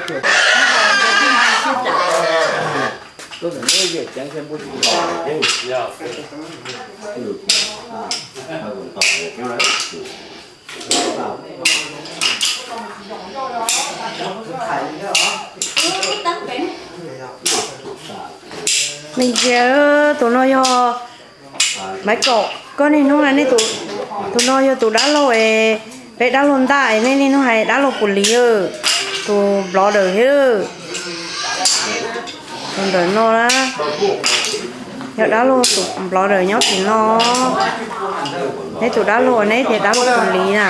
Me ntsia, tus no yog Maiv Kaum, koj niaj hnub hais nej tus, tus no yog tus dab laug es, peb dab laug ntaj es nej niaj hnub hais dab laug Pus Lis, tus blogger thiab. Tus ntawm no na, yog dab laug tus blogger nyob tim no. Neb tus dab laug neb tias dab laug Pus Lis na.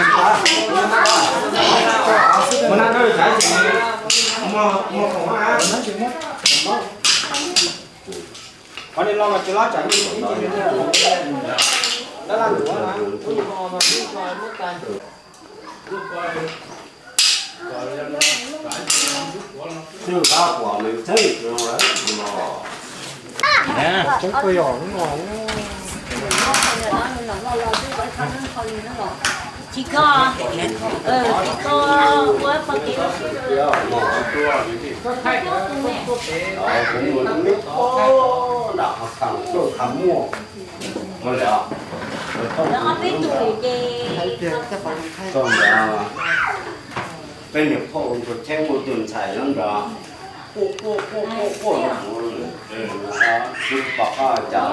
Peb niam phauj tus tsheb muaj tus ntxhais nyob nrad, quaj quaj quaj quaj quaj, kuv pom qab cas.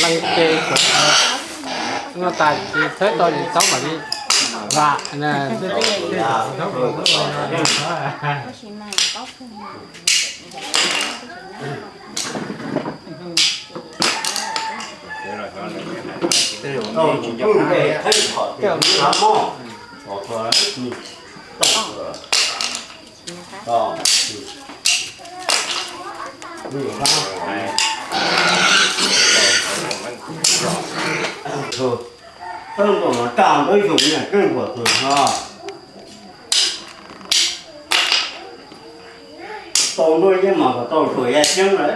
Leej ces no tas ces txhawb tau ces txhob mam li vam na. Tau ntuj no tag ntuj yus niam keej huam tus no. Tau ntuj yeej mas kom tau suam yaj xyeeb lawm.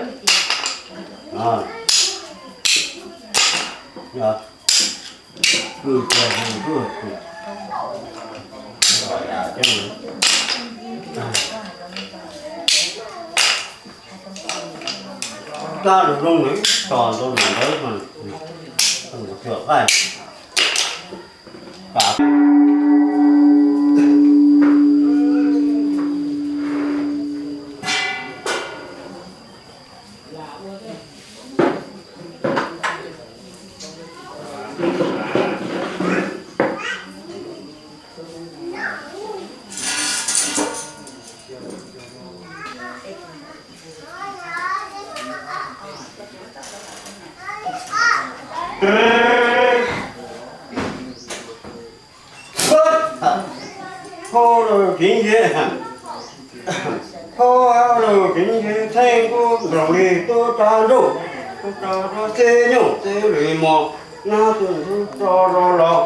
Kab lus zoo lawm tso rau nram ntawd, cuam qaij. Kho rau kev nce, kho rau Kev ntseeg Theej Kub nroos li tub rog nruj, tub rog rog xib nyuj xib lwm mos, nab tug ntxub tso rau los.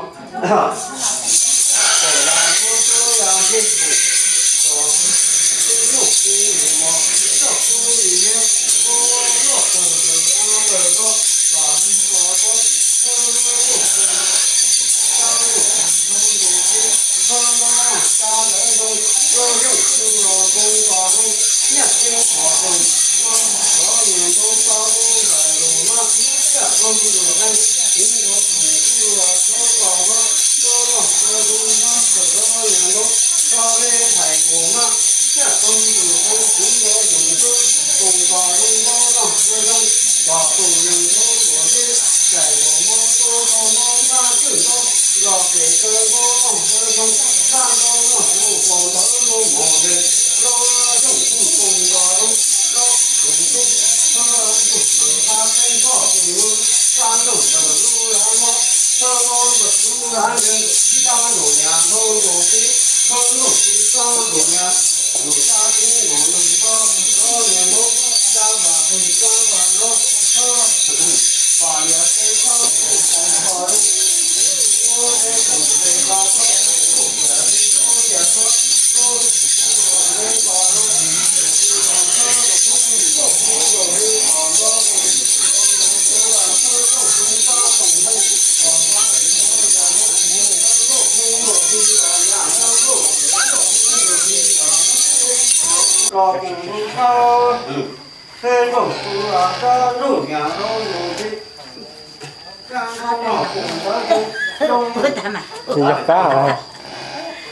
Tsis yog kab hov.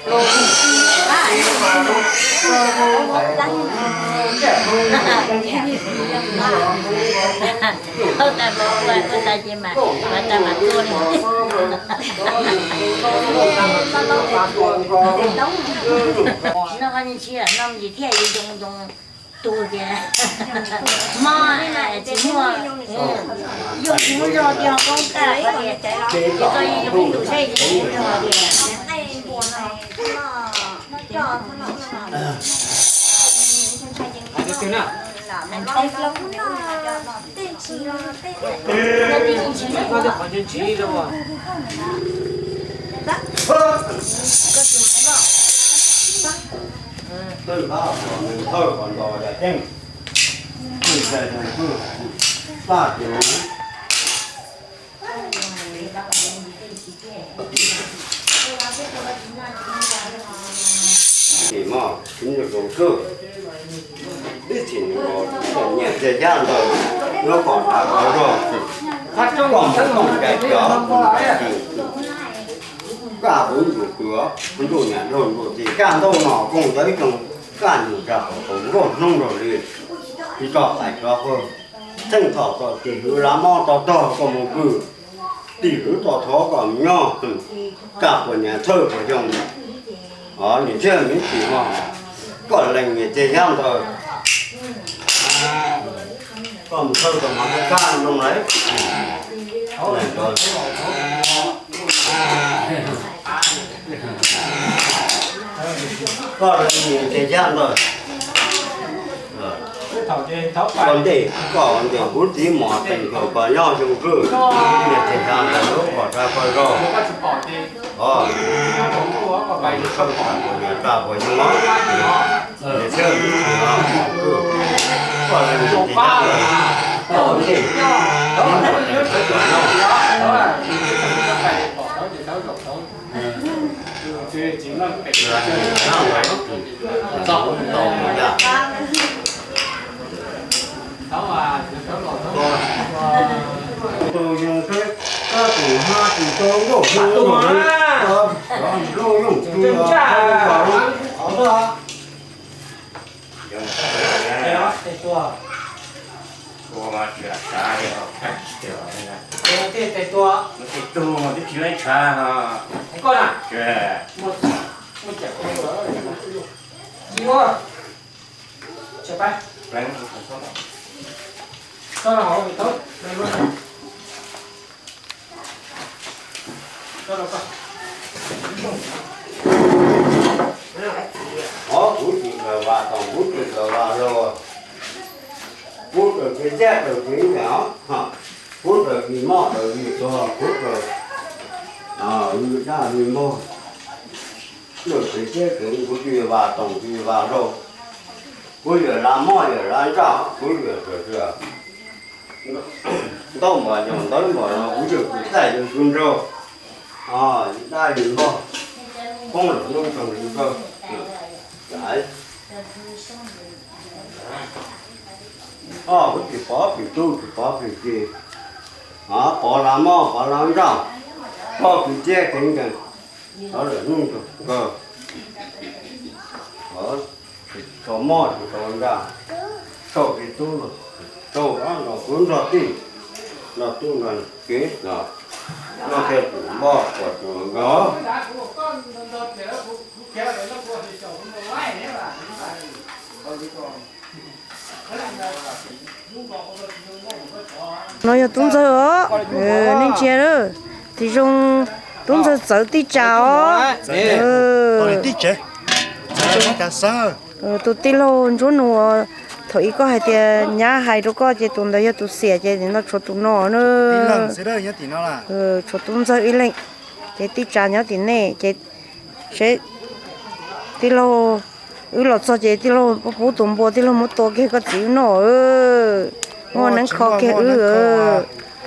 No, no, tsis thiaj li zoo zoo. Tus tias mob tsis muaj, yog tsis muaj zog tiag koj kaj qhov tias, ces koj yeej zoo ib tug saib tsis muaj zog tiag. Twb pab kom nws thawj kom nto yam ceeb, twb txais tus twb pab ces ces mog, tsis nyuaj tus kawg. Ib txhis nws nyiam txias xyab ntawd, lub pom nrad ko zog, qab tsob los ntawd toom ncaim cov, kaj kuv ntus tuav ntuj niam nrog ntuj txiv kaj ntug mos koog ntawd ib koog kaj nus nrag qhov qhov nkauj hnub nrog li, tsis tso pais tso qhov, txheej thaum txom tis hwv lav mob tau tog koj mus pw, tim hwv tau thov koj mus nyob, kaj puas niam thawj puas xyoo, niam thiab me tsis mog, koj lees niam txias xyab ntawd. Koj mus thawj tau mas kab zoo lawm. Koj lees niam txias xyab ntawd. Ua ntej koj ua ntej kuv txiv mos teem kawm koj nyob xyoo kawg, niam txias xyab ntawd lub pom rau koj zog. Niam txias xyab ntawd, koj lees niam txias xyab ntawd, ua ntej kuv txiv mos teem kawm koj nyob. Tus yog kab tus hmab tus tau nkauj hu, tus hmab tus tau nkauj hu. Ua mas tsis lam tshav li os. Tej tus, tej tug twb tsis laib tshav ho. Koj na, muaj cam, tsis ua, tsis pab. Pleev, tso rau hauv taub. Ov, kuv tsis kawm vas, tom kuv tsis kawm vas los. Kev txhiaj raws kev nkees, kuv raws vim moj raws vim tuag, kuv raws vim dab vim npog. Raws kev txhiaj kev nkees kuv tsis yog vas toom tsis yog vas nraug, kuv yog lab moj yog lab nraj, kuv yog raws ntaub npog yog ntawv npog no, kuv yog tus txaij yog tus nraug, dab vim npog, poob los hnub nrog li npawg. Kuv tsis pov plis tub tsis pov plis ki, pov lab moj pov lab nraj, pov kev txhiaj kev nkees, pov lawm hnub nrog npawg. Tsis tau moj tsis tau nraj, tau kev tub, tau los kuv nrog tij, nrog tub nrog kev, nrog kiag tus npog kom tus nkaus. No yog tub ntxawg os, nej ntsia lawm, tsis zoo, tub ntxawg txawv tij tsam os. Tus tij laug Ntsuab Nus, thaum ub koj hais tias nyab hais rau koj ces tus ntawd yog tus xiam ces nim no tshuav tus no na. Tshuav tub ntxawg ib leeg, ces tij tsam nyob tim nej ces seb tij laug, wb los txog ces tij laug pub tus npua tij laug muab tua kiag koj txiv wb noj. Muaj neeb kho kiag wb.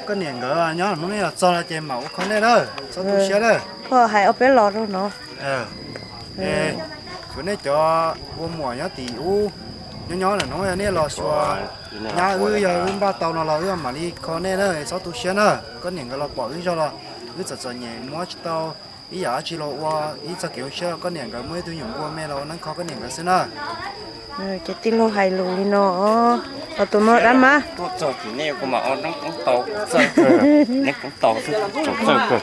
Koj niam nkawd nyob hnub nej los txog no ces mam ua kho nej na, txhob tu siab na. Koj hais ob peb los rau no. Tsuav nej cov ua muam nyob tim ub, nyob nyob ntawm no yog nej los xyuas nyab wb, yog wb npaj tau no los wb mam li kho nej na, txhob tu siab na. Koj niam nkawd los pom wb zog los wb txom txom nyem muab tsis tau ib yam dab tsi los ua ib txoj kev zoo siab rau koj niam nkawd, muaj ib tug nyuam npua me los ua neeb kho koj niam nkawd xwb na. Ces tij laug hais lus li no, tus no dab mab. Tuaj txog tim nej kuv mam ua neeb koob tau, txawj kawg, neeb koob tau xwb, txawj kawg.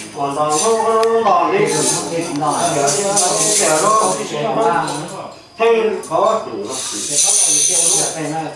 Ua nto nto li, ces no, theej qhov, dej loj teem nto, teem nto, teem nto, teem nto,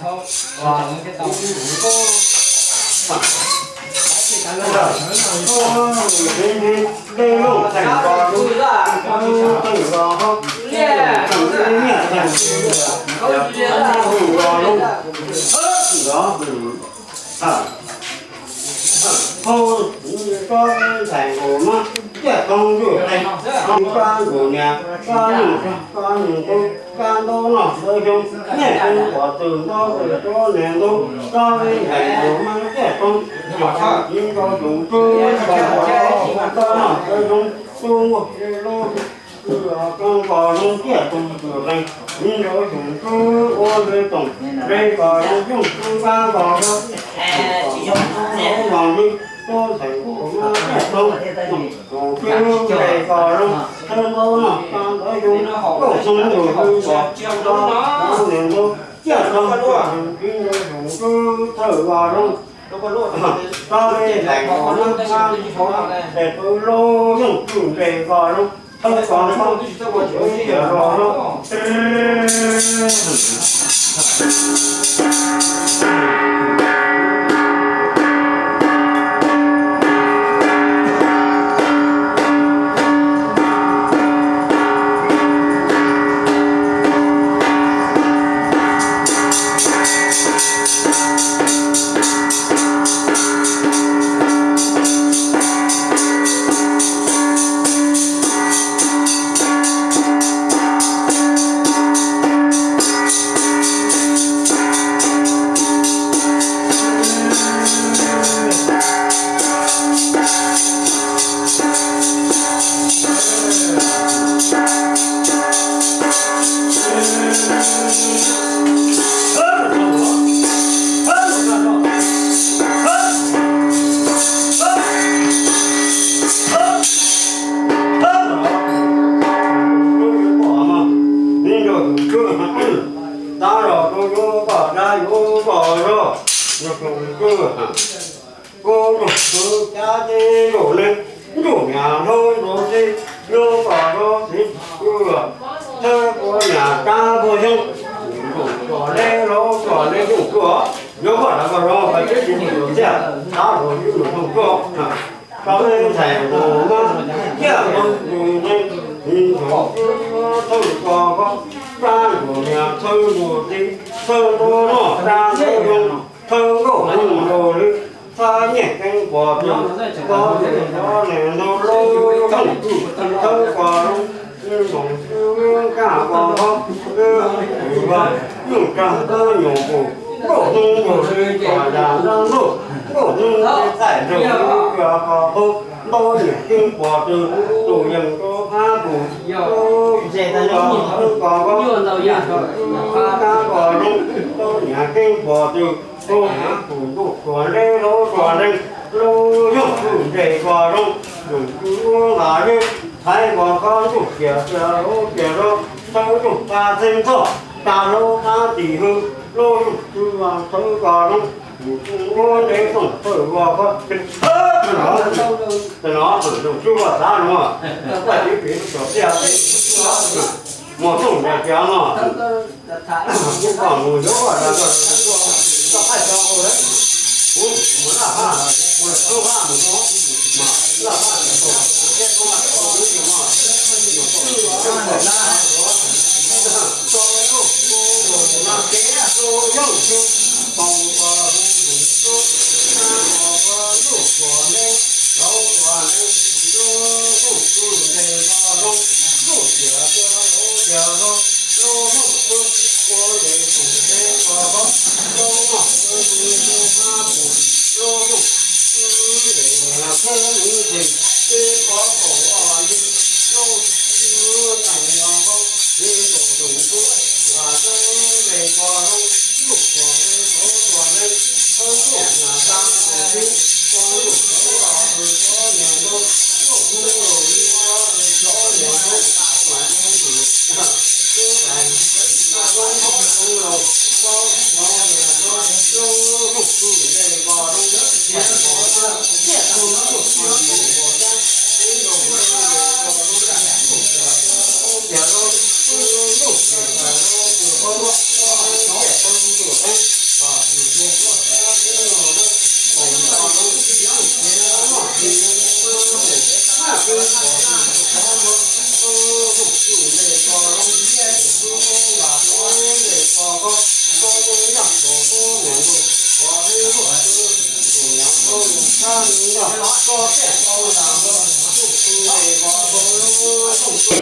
Ntxhais nkaus no, ciaj toog yus qeeg, toog kab nkaus niam, kab nus, kab nus tub, kab ntaub noj ntawd xyoo, niaj xyoo pom tws ntaub tws tub niam ntub, kab ntxhais nkaus no, ciaj toog, yus nkaus tus tub, ntaub noj ntawd xyoo, tub nkaus lub, toog kos zoo ciaj toog yus qeeg, yus nkaus tus tub ua npe toom, npe kos zoo xyoo, tub kab kos zoo, los li, tub ntxhais nkaus no, ciaj toog, tus tub npe kos zoo, thawj ntaub noj kab ntawd xyoo, nkauj xyoo nkaus tus kos, tub niam ntub, ciaj toog, yus nkaus tus tub thawj kos zoo, kab ntxhais nkaus no, kab ntxhais nkaus, tes pw lub xyoo, tub npe kos zoo, thawj kos zoo, ua ciam los zoo. Tab los rau yuav koj dab yuav koj zog, koj nrog kuv cab ces nrog neeg nrug niam hlob nrog txiv, yuav koj zog txiv kuv, thawj kuv niam kab kuv xyoob, nrug koj le hlob koj le nrug kuv, yuav koj dab koj zog koj tsis tsis nrug tus txiaj, tab los yuav nrug nrug kuv. Koj ntxhais nkaus no, ciaj toog yus qeeg, yus nkaus thawj kos koj, kab nkaus niam thawj nkaus txiv, thawj ntaub noj kab ntawd xyoo, thawj nkauj nkaus lwm, thawj nyiaj keeb pom tws, koj tus tub niam ntub lub xyoo, thawj kos zoo, nkaus kab kos koj, kws ua, nyuj tsa kab nyuam qus, nkauj hnub nkaus lwm, kos yam nrab ntuj, nkauj hnub txij txaij nraug lwm, kos kos koj, ntaub nyiaj keeb pom tws, tus yees rau qab tus, thawj kos koj, kab kos zoo, ntaub nyiaj keeb pom tws, tus yees tus ntuj tuag le hlob tuag le, lub xyoo nres kos zoo, yus tsis ua nqa le, thaiv kos koj ntuj tias tias hlob tias hlob, thawj ntuj qab txheeb txhoj, tag hlob qab tis hwj, lub xyoo tsis ua thawj kos zoo, yus tsis ua nres tooj thawj kos koj. Tes no tus tub ua xav no, koj tiv pim txog tiaj, muaj tooj ntiag tias no, kuv koj mus yuav koj, koj qaij tso, kuv mus laj haj, kuv laj haj mus, mas laj haj,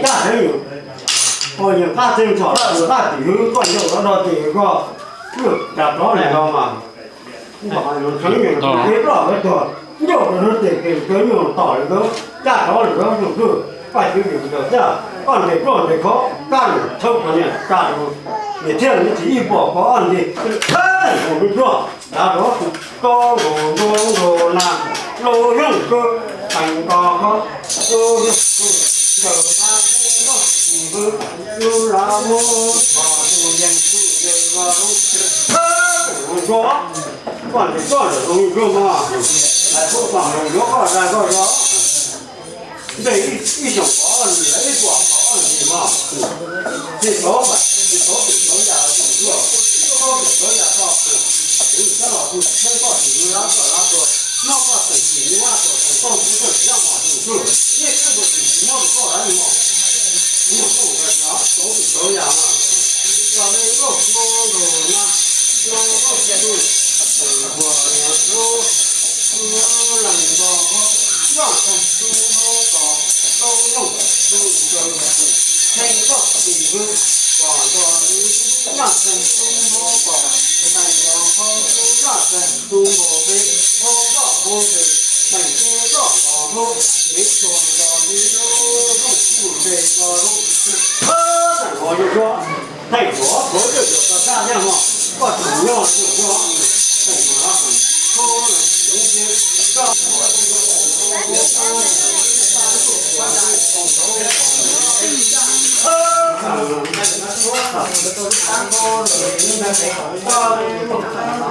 Caj heev, ua yog qab txeeg txhom lawm, qab tim hwv koj ncaug los no ces koj lwj ras rov li no mas. Tseev yus tus txiv loj tus tuag, ncaug rau hnub ces tes kawg nyuj tom li nkawd, caj rov li nkawd tus kwj, paj cwv yus tus caj, koj ntes koj ntes khov, kab nws tshawb qhov niag tsa rau, niag thiab nws tsis ib puas kov ob nti, thaum nws pluag dav rau tus to nkaus nkaus nkaus na, lauj yooj kawg, teem nkaus koj, lauj yooj kawg, ncaws qab nkaus tus vwj, lub lav muab kho tus yees tus yees los lub, thaum nws pluag, koj ntes koj ntes zoo li koj mas, hais koj pam hloov yuav koj dag koj zog. Npe ib xyoos kov nws ib puas kov nws mas, ces tov, ces tov twm tov yam xyoos tuaj, tov twm tov yam toj, twm txhob los hu txheeb koj tus lab koj lab tuag, noj koj teem tim nyob tuam teem tooj txhob txhob tsis yaj mom tus tuag, nej kab npua tim tsis muab rau koj dab li mos. Muaj koj ua yog tov twm tov yam mas, los me nkauj hmoob nkaus na, los nkauj tus, tus npua tus, tus leej nkaus, noj txog tus hauv tos, lauj yooj tus ncaws, theej koj tus vwj, kom nto lub, noj txog tus hauv tos, teem nkaus hauv tus, noj txog tus nkaus peb, hauv koj hauv peb, teem peb koj nkaus hauv, peb tsuag nkaus peb lub, rooj kuj npe nkaus lub, thawj teem hauv yuav suab, theej hauv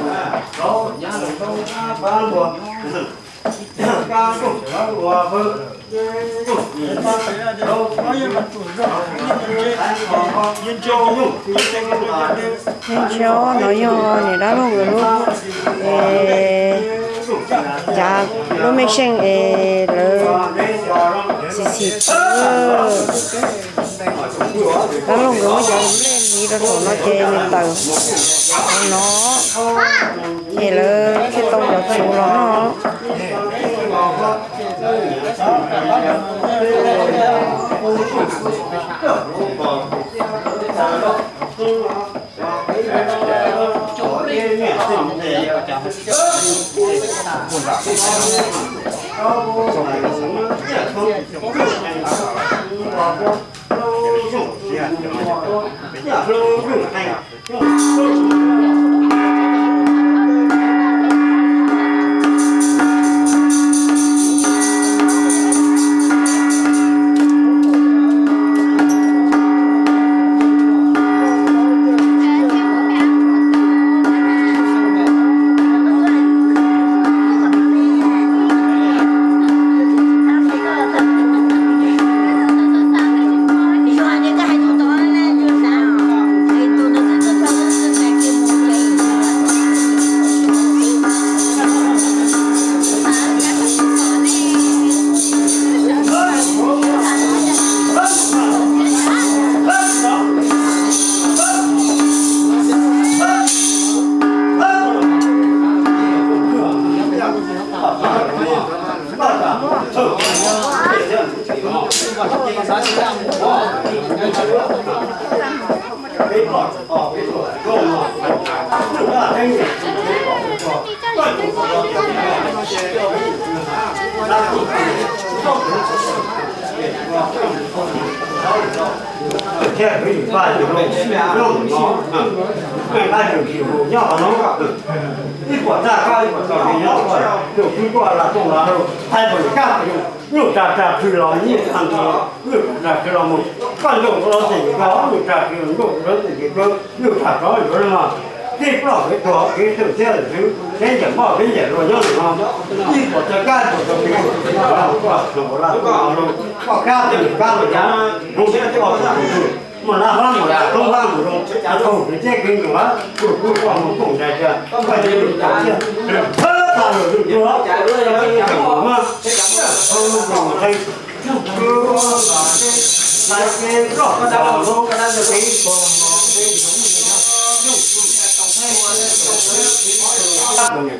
hauv twb yuav tau sab thiab mog, koj tseem nyob yuav suab, teem hauv hauv, koj Nyob no yog niam dab laug nkawd lub, es, cav lub mej zeej es lawv xim xim. Dab laug nkawd muab cov lej miv rau saum no ces nws tawm no, ces lawv thiaj tau cov txhuv los noj. Thiab kwv yim paj yim loj no, peb pab yus tsis hu nyob qhov no, ib puas txaj kab ib puas txoj kev nyob, tus kwv tuaj las tooj las lug, thaij puas yus kab puas yus, nyuj tsa tsa plhws los nyuj tsa ntws, nyuj tsa tsa plhws los mus, koj ncaug rau lub txim kawg, nyuj tsa plhws los ncaug rau lub txim kawg, nyuj tsa rov yuav no. Tij ploj kev tuag kev xwm txhiab lwm tus, kev ncaim moj kev ncaim luag nyob ntawm no. Ib puas txoj kab puas txoj kev, koj las tooj las lug, koj kab puas yus kab puas yus, mus thiab koj tus tus, mus lab hlab mus yam toob hlab mus zoo, thaum kev txhiab kev ncaim, tus kwv tuaj mus koom ntais tias koj cia li mus tau thiab, thawj tag lawm tus kwv, mus mas, mus theej, tus kwv, lais kev koj, tus kwv,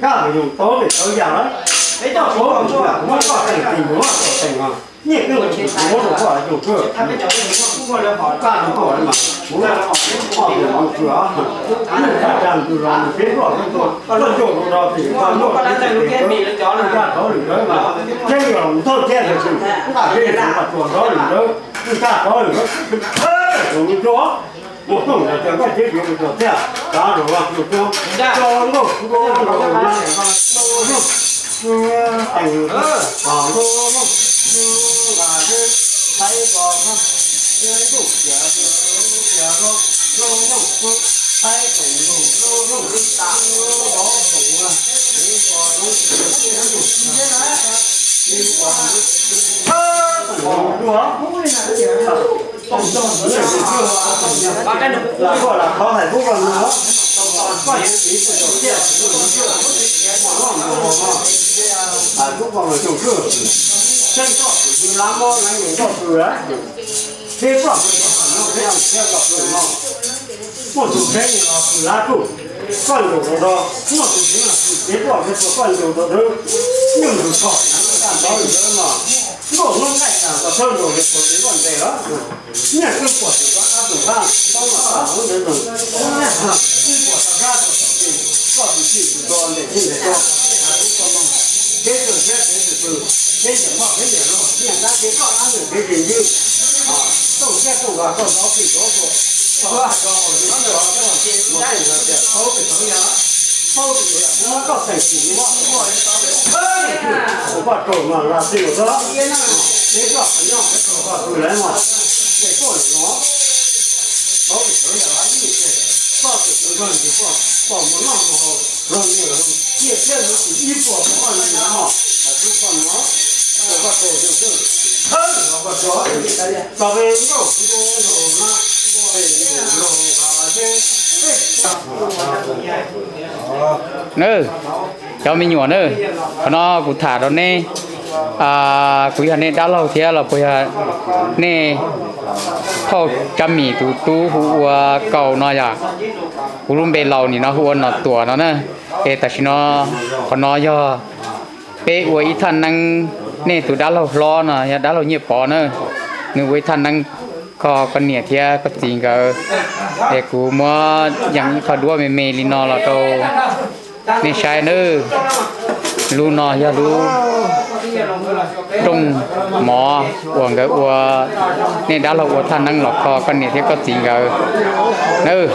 Kab mus yug tau tes tau yam lawm, peb coj tau tus muab koj teem tis mus koj teem os. Nyiaj twb mus tus muab rau koj yug kawg. Kab mus koj mas kuv koj tus yug kawg os. Nyiaj kab tsa tus los mus peb koj koj koj coj tus no tes koj luaj tes koj rov lwm lawm mas, thiab yog mus thawj thiab ntawd tsis nqa peb tus mas tuam rov lwm lawm, nqa rov lwm lawm, tus mus rau mus tooj ntawd ces koj thiab yuav mus rau thiab, kav rau mus rau, rau nkauj rau nkauj rau nkauj, teem rau nkauj, nqa thiab, thaib ko, thiab ntuj tias tias rau, rau nkauj, thaib teem rau nkauj, rau nkauj, rau nkauj, rau nkauj, rau nkauj. Lam koj lam thov hais pub koj no, koj yuav tiv txoj cov tiaj, hais pub koj mus xyoo twg, tseeb koj tus yug lab mob lab nyoos koj tus lawm, peb koj tus no peb thiab koj tus no, muaj tus tseeb los tus lab tuj, koj ncaus rau rau, muaj tus tseeb los tus tseeb koj thiab koj ncaus rau rau, nyuj ntxuag tshom nyob kaj ntawd lawm no, nkauj hnub nqaij tas koj txhob ncaus li tus tseeb koj ntes lawm. Nyiaj twb puag tim koj qab tus qab, tau mas tau lub ntawd tus, twb puag tau qab tus tseeb, koj tus tseeb tus tso ntes tseeb ntes tso, peb tug thiab peb tus tseeb, peb nyiam noj peb nyiam los, nyiaj dab tseeb koj dab nyiam peb tseeb ywj, tooj thiab tooj vas koj zov plig zov tuag, tso tso hauv li no ntawd koj mus tias tau pes tau yam, tau pes tau yam muab koj teem tsis muab, ua koj raug mas lam txij ua txog, peb koj qhov nyob koj tus lawv mas, ces koj lawm no, tau pes tau yam ib ces koj tus tseeb koj ntsis koj, koj mus noj mus haus, los nyiaj los nyiaj thiab lub tus ib puas koj li no, hais pub koj no, ua koj raug xyoo twg, thawb los koj tso, tso peb nkauj ntuj nraug na, peb ntuj nraug a ces peb Nawb, cov me nyuam nawb, qhov no kuv tham rau neb, kuv yog nej dab laug thiab los puas yog nej phauj Tsab Mim tus tub hu ua Kaus no yom? Kuv lub npe laus nim no hu ua Nom Tuam no na. Es tam sim no qhov no yog peb ua ib thaj neeb, nej tus dab laug hlob no yog dab laug Nyiaj Pov na, nws ua ib thaj neeb kho koj niam thiab koj txiv nkawd. Es kuv muab yees ib qho duab me me li no los rau nej saib nawb. Lub no yog lub rooj mov uas nkawd ua, nej dab laug ua thaj neeb los kho koj niam thiab koj txiv nkawd nawb.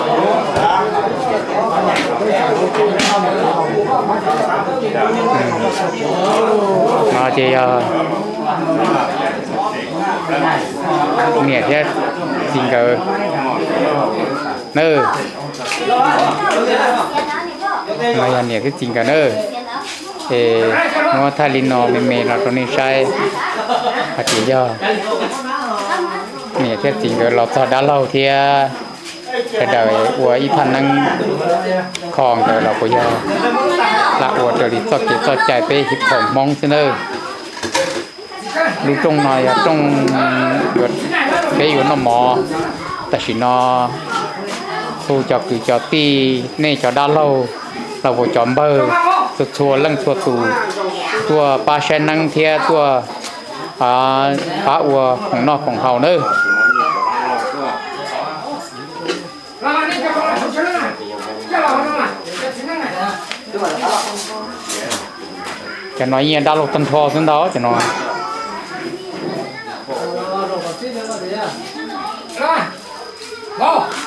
No ces yog niam thiab txiv nkawd nawb. No yog niam thiab txiv nkawd nawb. Es muab thaij li no me me los rau nej saib hais tias yog niam thiab txiv nkawd los txog dab laug thiab sawv daws ua ib thaj neeb kho nkawd los puas yog lam ua raws li txoj kev txoj cai peb hip hop Hmoob xwb nawb. Lub rooj no yog rooj peb yuav noj mov. Tam sim no hu cov kwv cov tij, nej cov dab laug los puas cov npawg, txhua txhua leej txhua tus tuaj pab saib neeb thiab tuaj pab ua khoom noj khoom haus nawb. Cov no yeej dab laug tag nrho xwb ntag cov no.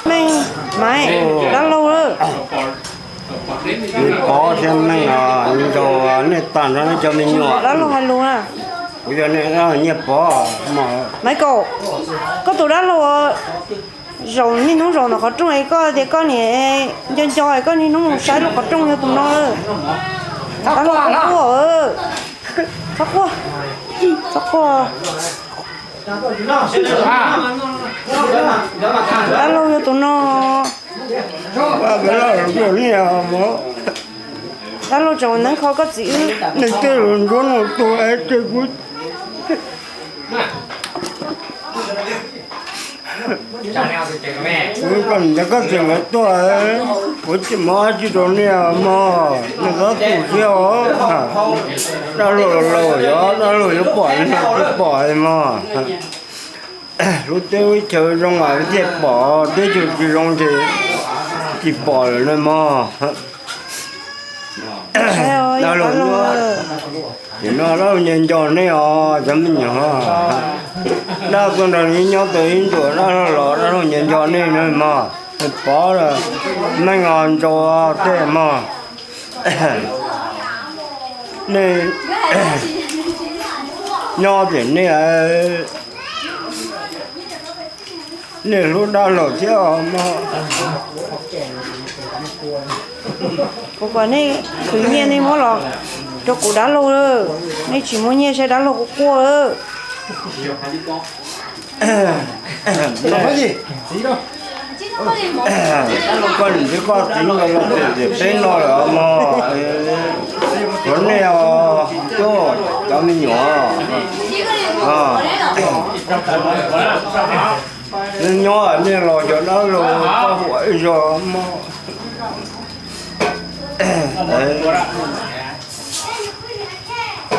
Meej, Maiv, dab laug. Niam Pov thiab Meej, nrog nej tag nrho nej cov me nyuam. Dab laug hais lus na. Kuv yog nej Nyiaj Pov. Maiv Kaum, koj tus dab laug zaum niaj hnub zaum ntawm qhov rooj es koj tias koj niam nco nco es koj niaj hnub mus saib lub qhov rooj yog tus no. Dab laug txhob quaj, txhob quaj, txhob quaj. Dab laug yog tus no. Dab laug tseem ua neeb kho koj txiv wb. Nej tej los ntsuab no tuag es tej kuv Kuv koj ntawd koj tseem nkawd tuaj, kuv tsis muab dab tsi rau nej mog, nej txhob tu siab os. Dab laug laus yog dab laug yuav pom li no tsis pom mog. Lub teb lub chaw zoo mas thiaj pom, teb chaws tsis zoo ces tsis pom lawm na mog. Dab laug, nim no dab laug nco nco nej os cov me nyuam. Dab laug tuaj nrog nej nyob tau ib ntus, dab laug los dab laug nco nco nej na mog. Pov meej os, ntsaus tej mog. Nej nyob ces nej, nej hlub dab laug thiab os mog. Kuv kom nej khwv nyiaj nej muab los rau kuv dab laug lawm, nej tsis muab nyiaj saib dab laug kuj quaj lawm. Koj niam thiab koj txiv nkawd los pem peb no lawm mog. Thov nej os, cov me nyuam, nej nyob nej los cov dab laug koj huam ib zaug mog.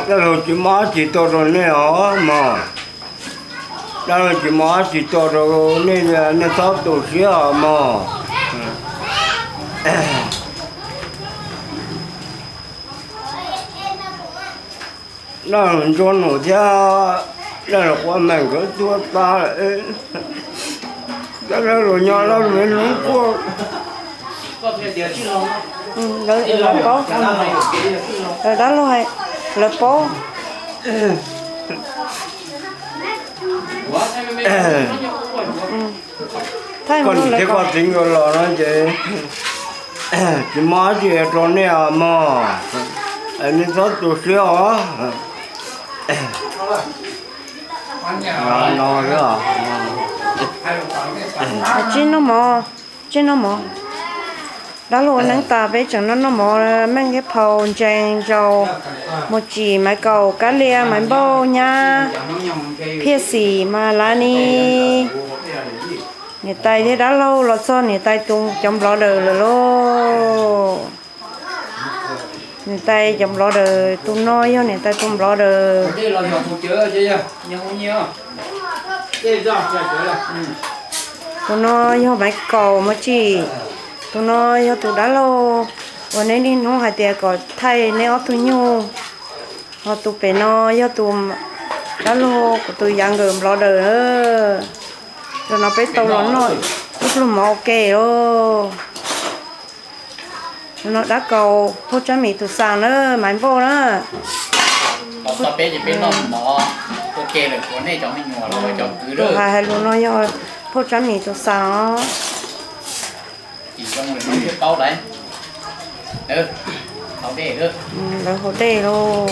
Dab laug tsis muab dab tsi tuaj rau nej os mog. Dab laug tsis muab dab tsi tuaj rau nej, nej txhob tu siab os mog. Dab laug Ntsuab Nus thiab dab laug Quav Meej nkawd tuag tas lawm. Dab laug nyob dab laug me hlub quaj. Lawv paub, dab laug, lawv paub. Koj niam thiab koj txiv nkawd los no ces tsis muab dab tsi rau nej os mog. Nej txhob tu siab os. Tsib noj mov, tsib noj mov. Dab laug ua neeb tas peb tseem noj noj mov, Meej thiab Phau, Ntsees, Zaus, Mus Tsim, Maiv Kaus, Kab Lia, Maiv Npauj, Nyab, Phiaj Xim, Mas Lav Nis, niam tais thiab dab laug los txog niam tais tus cov nplov daws lawm lauj. Niam tais cov nplov daws, tus no yog niam tais tus nplov daws. Tus no yog Maiv Kaus Maiv Tsim, tus no yog tus dab laug uas neb niaj hnub hais tias kom thaij neb ob tug nyuj, ho tus pem no yog tus dab laug kuv tus yav nkawm nplov daws. Zaum no peb tau los noj ib pluag mov ua ke lauj. Zaum no dab kaus phauj Tsab Mis tus xaas na, Maiv Npauj na. Tus hais hais lus no yog phauj Tsab Mis tus xaas os. Lawv haus dej lauj.